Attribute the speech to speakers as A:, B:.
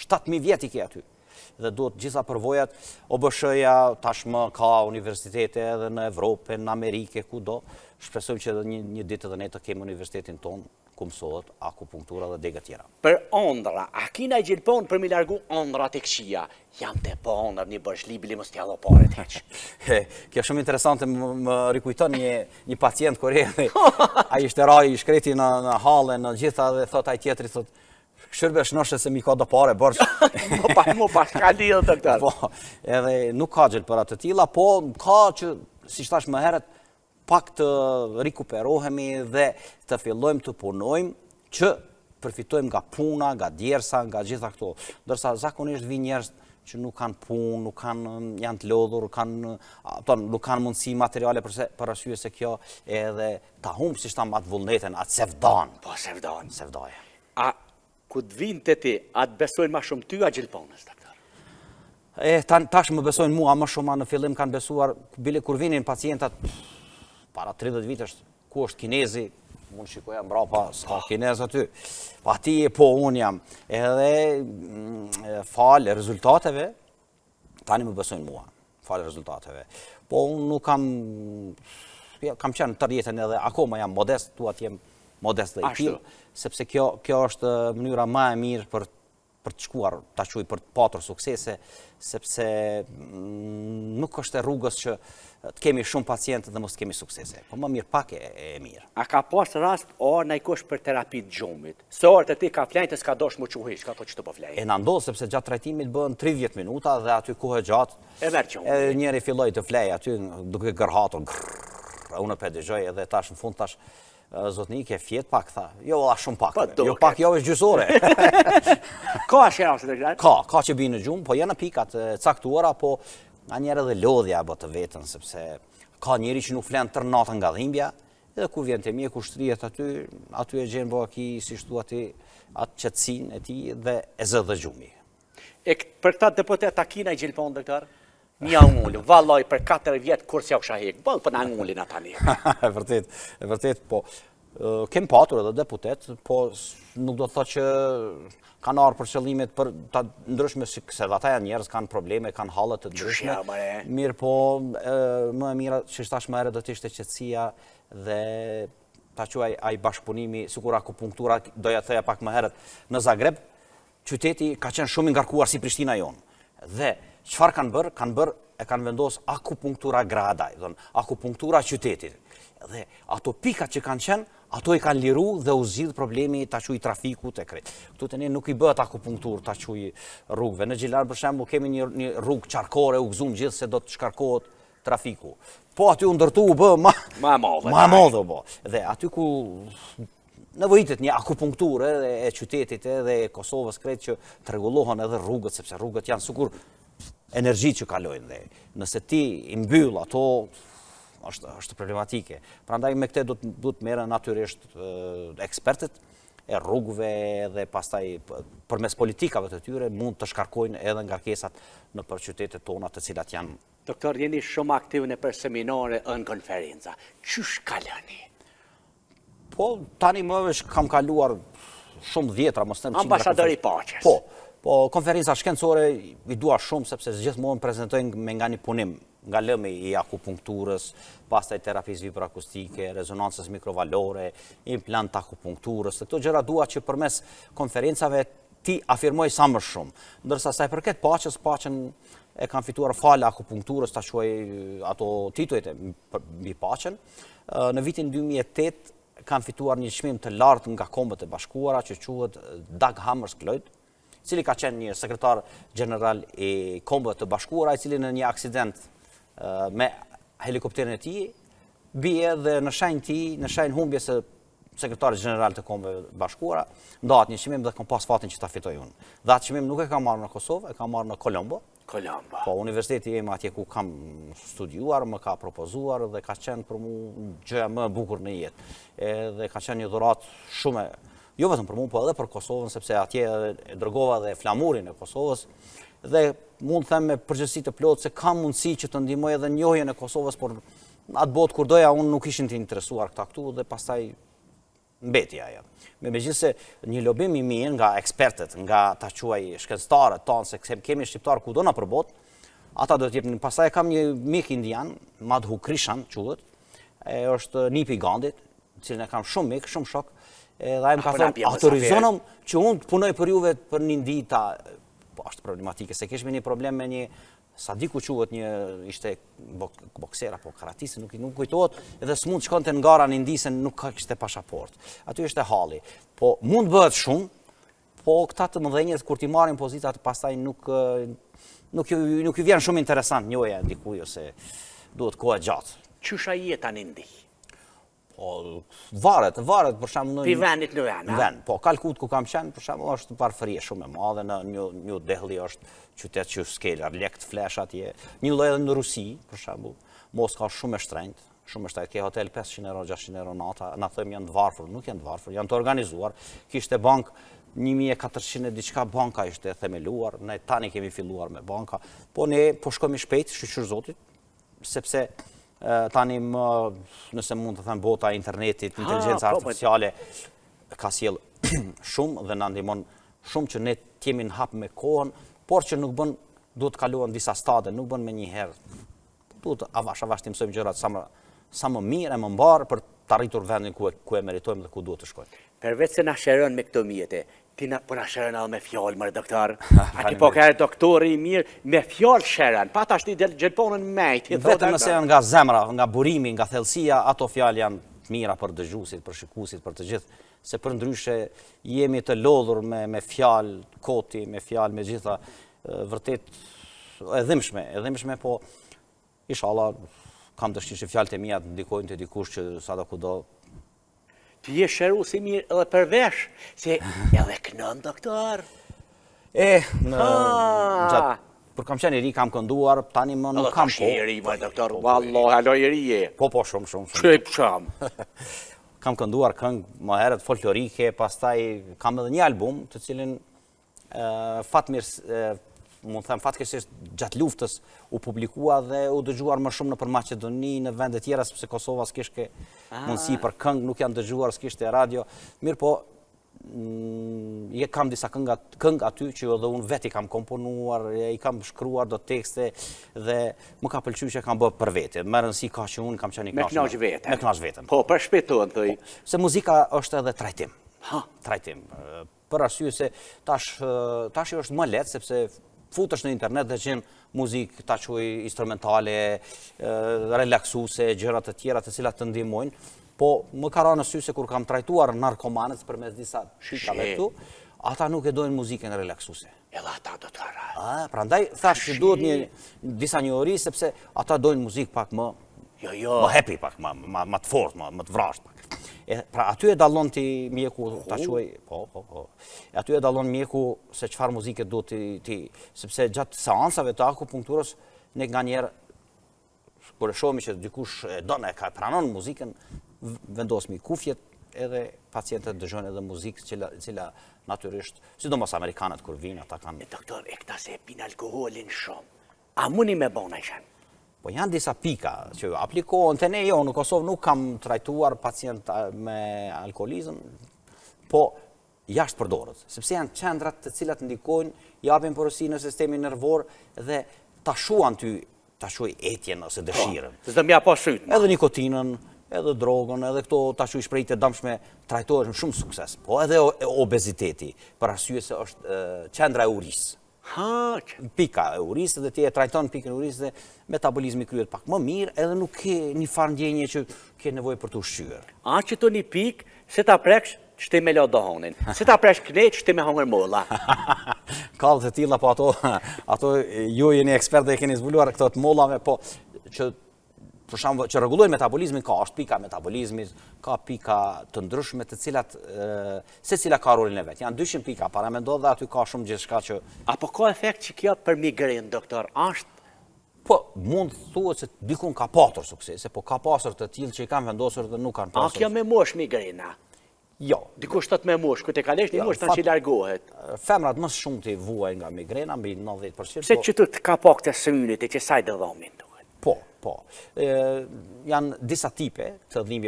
A: 7000 vjet i ke aty. Dhe duhet gjitha përvojat, OBSH-ja tashmë ka universitete edhe në Evropë, në Amerikë, kudo. Shpresojmë që edhe një, një ditë edhe ne të kemi universitetin tonë, ku mësohet akupunktura dhe degët tjera.
B: Për ondrra, a ki naj gjilpon për mi largu ondrrat e këqija? Jam te pa ondërr një borxhli bile mos t'ja dho paret
A: hiç. Kjo shumë interesante më, më rikujton një, një pacient kur erdhi. Ai ishte ra i shkreti në, në halle, në gjitha dhe thot ai tjetri thot Kqyr be shnoshe se mi ka do pare
B: borxh. Mo pa mo pa ka lidhë doktor.
A: Po, edhe nuk ka gjilpëra të tilla, po ka që siç thash më herët pak të rikuperohemi dhe të fillojmë të punojmë që përfitojmë nga puna, nga djersa, nga gjitha këto. Ndërsa zakonisht vijnë njerëz që nuk kanë punë, nuk kanë janë të lodhur, kanë ato nuk kanë mundësi materiale për se për arsye se kjo edhe ta humb siç thamë atë vullnetin, atë sevdan.
B: Po sevdan.
A: Sevdaje.
B: A kur të vinë te ti, a të besojnë ma shumë ty a gjilponës,
A: doktor? E, tan, tash më besojnë mua më shumë, a në fillim kanë besuar, bile kur vinin pacientat, para 30 vitesh, ku është kinezi, unë shikoja mbrapa, s'ka kinez aty, pa ti e po unë jam, edhe mm, falë rezultateve, Tani më besojnë mua, falë rezultateve. Po unë nuk kam, ja, kam qenë tërë jetën edhe akoma jam modest, dua të jem modest dhe i tillë, sepse kjo, kjo është mënyra më e mirë për për të shkuar, ta quaj për të patur suksese, sepse mm, nuk është e rrugës që të kemi shumë pacientë dhe mos të kemi suksese. Po më mirë pak e, e mirë.
B: A ka pas rast ardh najkush për terapi të gjumit? Se ardh te ti ka flejt e s'ka dasht m'u çu hiç, ka thonë që të po
A: flej. E na ndodh sepse gjatë trajtimit bëhen 30 minuta dhe aty kohë e
B: gjatë. E merr gjumi.
A: E njëri filloi të flej aty duke gërhatur. Grrr, unë po e dëgjoj edhe tash në fund tash zotni ke fjet pak tha. Jo valla shumë pak. Po, jo pak, jo veç gjysë
B: ore. Ka ashtu raste të
A: këtij? Ka, ka që bijnë në gjumë, po janë në pikat e caktuara, po nganjëherë edhe lodhja e bë të vetën sepse ka njeri që nuk flen tërë natën nga dhimbja, Edhe kur vjen te mjeku shtrihet aty, aty e gjen vaki, siç thua ti, atë qetësinë e tij dhe e zë dhe
B: gjumi. E për këta deputet a ki naj gjilpon, doktor? Një ngulë, vallaj për 4 vjet kur s'ja kisha hek, boll po na ngulin ata
A: një. E vërtet, e vërtet, po. Kem patur edhe deputet, po nuk do të thotë që kanë ardhur për qëllimet për të ndryshme, se edhe ata janë njerëz, kanë probleme, kanë halle të ndryshme. Mirëpo, më e mira, që tash më herët do të ishte qetësia dhe ta quaj ai bashkëpunimi, sikur akupunktura, doja të thoja pak më herët, në Zagreb, qyteti ka qenë shumë i ngarkuar si Prishtina jonë. Dhe çfarë kanë bërë? Kanë bërë e kanë vendos akupunktura grada, do akupunktura qytetit. Dhe ato pikat që kanë qenë, ato i kanë liru dhe u zgjidh problemi ta quaj trafikut e krejt. Këtu te ne nuk i bëhet akupunkturë ta quaj rrugëve. Në Gjilan për shembull kemi një një rrugë qarkore u gëzum gjithë se do të shkarkohet trafiku. Po aty u ndërtu u bë ma
B: ma e madhe.
A: Ma e madhe u bë. Dhe aty ku nevojitet një akupunkturë edhe e qytetit edhe e Kosovës krejt që të rregullohen edhe rrugët sepse rrugët janë sikur energji që kalojnë dhe nëse ti i mbyll ato është është problematike. Prandaj me këtë do të duhet të merren natyrisht ekspertët e rrugëve dhe pastaj përmes politikave të tyre mund të shkarkojnë edhe ngarkesat nëpër qytetet tona të cilat janë
B: Doktor, jeni shumë aktiv nëpër seminare e në konferenca. Qysh kaloni?
A: Po, tani më veç kam kaluar shumë dhjetra, mos
B: them qindra. Ambasador i paqes.
A: Po, po, konferenca shkencore i dua shumë, sepse gjithmonë prezentoj me nga një punim, nga lëmi i akupunkturës, pastaj terapisë vibroakustike, rezonancës mikrovalore, implant akupunkturës, dhe këto gjëra dua që përmes konferencave t'i afirmoj sa më shumë. Ndërsa sa i përket paqes, paqen e kam fituar falë akupunkturës, ta quaj ato titujt mbi paqen. Në vitin 2008 kam fituar një çmim të lartë nga Kombet e Bashkuara që quhet Dag Hammarskjöld, i cili ka qenë një sekretar gjeneral i Kombeve të Bashkuara, i cili në një aksident me helikopterin e tij bie dhe në shenjë tij, në shenjë humbjes së sekretarit gjeneral të Kombeve të Bashkuara, ndahet një çmim dhe kam pas fatin që ta fitoj unë. Dhe atë çmim nuk e kam marrë në Kosovë, e kam marrë në Kolombo.
B: Kolombo.
A: Po, universiteti im atje ku kam studiuar, më ka propozuar dhe ka qenë për mu gjëja më e bukur në jetë. Edhe ka qenë një dhuratë shumë, jo vetëm për mu, po edhe për Kosovën, sepse atje e dërgova dhe flamurin e Kosovës, dhe mund të them me përgjegjësi të plotë se kam mundësi që të ndihmoj edhe njohjen e Kosovës, por në atë botë kur doja unë nuk ishin të interesuar këta këtu dhe pastaj. Mbeti ajo. Me megjithëse një lobim i mirë nga ekspertët, nga ta quaj shkencëtarët tanë, se kemi shqiptarë kudo nëpër botë, ata do të jepnin. Pastaj kam një mik indian, Madhu Krishan, quhet, e është nipi i Gandit, cilin e kam shumë mik, shumë shok, edhe ai më ka thënë, autorizonom që unë të punoj për juve për një dita, po është problematike, se kishme një problem me një Sadiku quhet një ishte bokser apo karatist, nuk nuk kujtohet, edhe s'mund të shkonte në gara në Indi se nuk ka kishte pasaportë. Aty ishte halli. Po mund të bëhet shumë, po këta të mëdhenjët kur t'i marrin pozitat pastaj nuk nuk ju nuk ju vjen shumë interesant njohja e dikujt ose duhet kohë e
B: gjatë. Qysh a jeta në Indi?
A: Po, varet, varet, për
B: shembull në... Pi vendit në vend,
A: a? Vend, po, Kalkut ku kam qenë, për shembull, është varfëri shumë e madhe, në New, New Delhi është qytet që s'ke lek të flesh atje, një lloj edhe në Rusi, për shembull, Moska është shumë e shtrenjtë, shumë e shtrenjtë, ke hotel 500 euro, 600 euro nata, na thojmë janë të varfër, nuk janë të varfër, janë të organizuar, kishte bank 1400 e diçka banka ishte themeluar, ne tani kemi filluar me banka, po ne po shkojmë shpejt, shyqyr Zotit, sepse tani më, nëse mund të them bota e internetit, inteligjenca po, po. artificiale, ka sjell shumë dhe na ndihmon shumë që ne të jemi në hap me kohën, por që nuk bën, duhet të kalohen disa stade, nuk bën menjëherë. Duhet avash, avash të mësojmë gjërat sa më, sa më mirë e më mbarë për të arritur vendin ku e, ku e meritojmë dhe ku duhet të
B: shkojmë. Përveç se na shëron me këto mjete, Ti na po na shëron edhe me fjalë, mërë doktor. A ti po ke doktori i mirë, me fjalë shëron. Pa tash ti del gjelponën
A: me ti. Vetëm nëse janë nga zemra, nga burimi, nga thellësia, ato fjalë janë të mira për dëgjuesit, për shikuesit, për të gjithë, se përndryshe jemi të lodhur me me fjalë koti, me fjalë me gjitha vërtet e dhimbshme, e dhimbshme, po Ishalla, kam dëshirë që fjalët e mia të ndikojnë te dikush që sado kudo.
B: Ti je shërues i mirë edhe për vesh, se edhe kënon
A: doktor. E, në gjatë Kur kam qenë i ri, kam kënduar, tani më nuk kam
B: kohë. Edhe i ri, më doktor, po, po, vallahi, hala i ri je.
A: Po, po, shumë, shumë,
B: shumë. Shumë, shumë.
A: Kam kënduar këngë më herët folklorike, pastaj kam edhe një album, të cilin fatmir, mund të them fatkeqësisht gjatë luftës u publikua dhe u dëgjuar më shumë nëpër Maqedoni, në vende tjera sepse Kosova s'kishte ah. mundësi për këngë, nuk janë dëgjuar, s'kishte radio. Mirëpo, mm, je kam disa këngë këngë aty që edhe unë vetë i kam komponuar, i kam shkruar do tekste dhe më ka pëlqyer që kam bë për vete. Me rëndësi ka që unë kam qenë i
B: kënaqur. Me kënaq
A: veten. Me kënaq
B: veten. Po, për shpejtohen
A: thoj. Po, se muzika është edhe trajtim. Ha, trajtim. Për arsye se tash tash është më lehtë sepse futesh në internet dhe gjen muzikë ta quaj instrumentale, relaksuese, gjëra të tjera të cilat të ndihmojnë. Po më ka ra në sy se kur kam trajtuar narkomanët përmes disa pikave këtu, ata nuk e dojnë muzikën
B: relaksuese. Edhe ata do
A: të ra. Ah, prandaj thash që duhet një disa njohuri sepse ata dojnë muzikë pak më
B: Jo, jo.
A: Më happy pak, më më më të fortë, më më të vrazhdë pak. E pra aty e dallon ti mjeku, ta quaj, po, po, po. E aty e dallon mjeku se çfarë muzike duhet ti ti, sepse gjatë seancave të akupunkturës ne nganjëherë kur e shohim që dikush e don e ka pranon muzikën, vendosmi kufjet edhe pacientët dëgjojnë edhe muzikë cila, cila natyrisht, sidomos amerikanët kur vinë, ata
B: kanë... E doktor, e këta se e pinë alkoholin shumë. A muni me bo naj
A: shen? Po janë disa pika që aplikohen te ne jo, në Kosovë nuk kam trajtuar pacient me alkoholizëm, po jashtë përdoret, sepse janë qendrat të cilat ndikojnë, japin porosi në sistemin nervor dhe ta shuan ty, ta shuaj etjen ose po, dëshirën.
B: Po, s'do m'ja pa
A: sytë. Edhe nikotinën, edhe drogën, edhe këto ta quaj shprehitë e dëmshme trajtohen me shumë sukses. Po edhe obeziteti, për arsye se është qendra e urisë.
B: Ha,
A: pika e urisë dhe ti e trajton pikën e urisë dhe metabolizmi kryhet pak më mirë edhe nuk ke një farë ndjenje që ke nevojë për t'u
B: ushqyer. A që të një pikë, se ta preksh, shti me la duhanin. Se ta preksh knej, shti me hongër molla.
A: Ka dhe të tilla, po ato, ato ju jeni ekspert dhe e keni zbuluar këto të mollave, po që për shembull që rregullojnë metabolizmin ka është pika e metabolizmit, ka pika të ndryshme të cilat secila ka rolin e vet. Janë 200 pika, paramendo dhe aty ka shumë gjithçka
B: që Apo ka efekt që kjo për migrenë doktor,
A: është Po, mund të thuhet se dikun ka patur suksese, po ka pasur të tillë që i kanë vendosur dhe nuk kanë
B: pasur. A kjo me moshë migrena?
A: Jo.
B: Dikush thot me moshë, kur të kalesh një jo, moshë tash largohet.
A: Femrat më së shumti vuajnë nga migrena, mbi 90%.
B: Pse po- që të ka pak të synit e që saj dhe dhomin
A: duhet? Po, po. Janë disa tipe të dhimbjeve.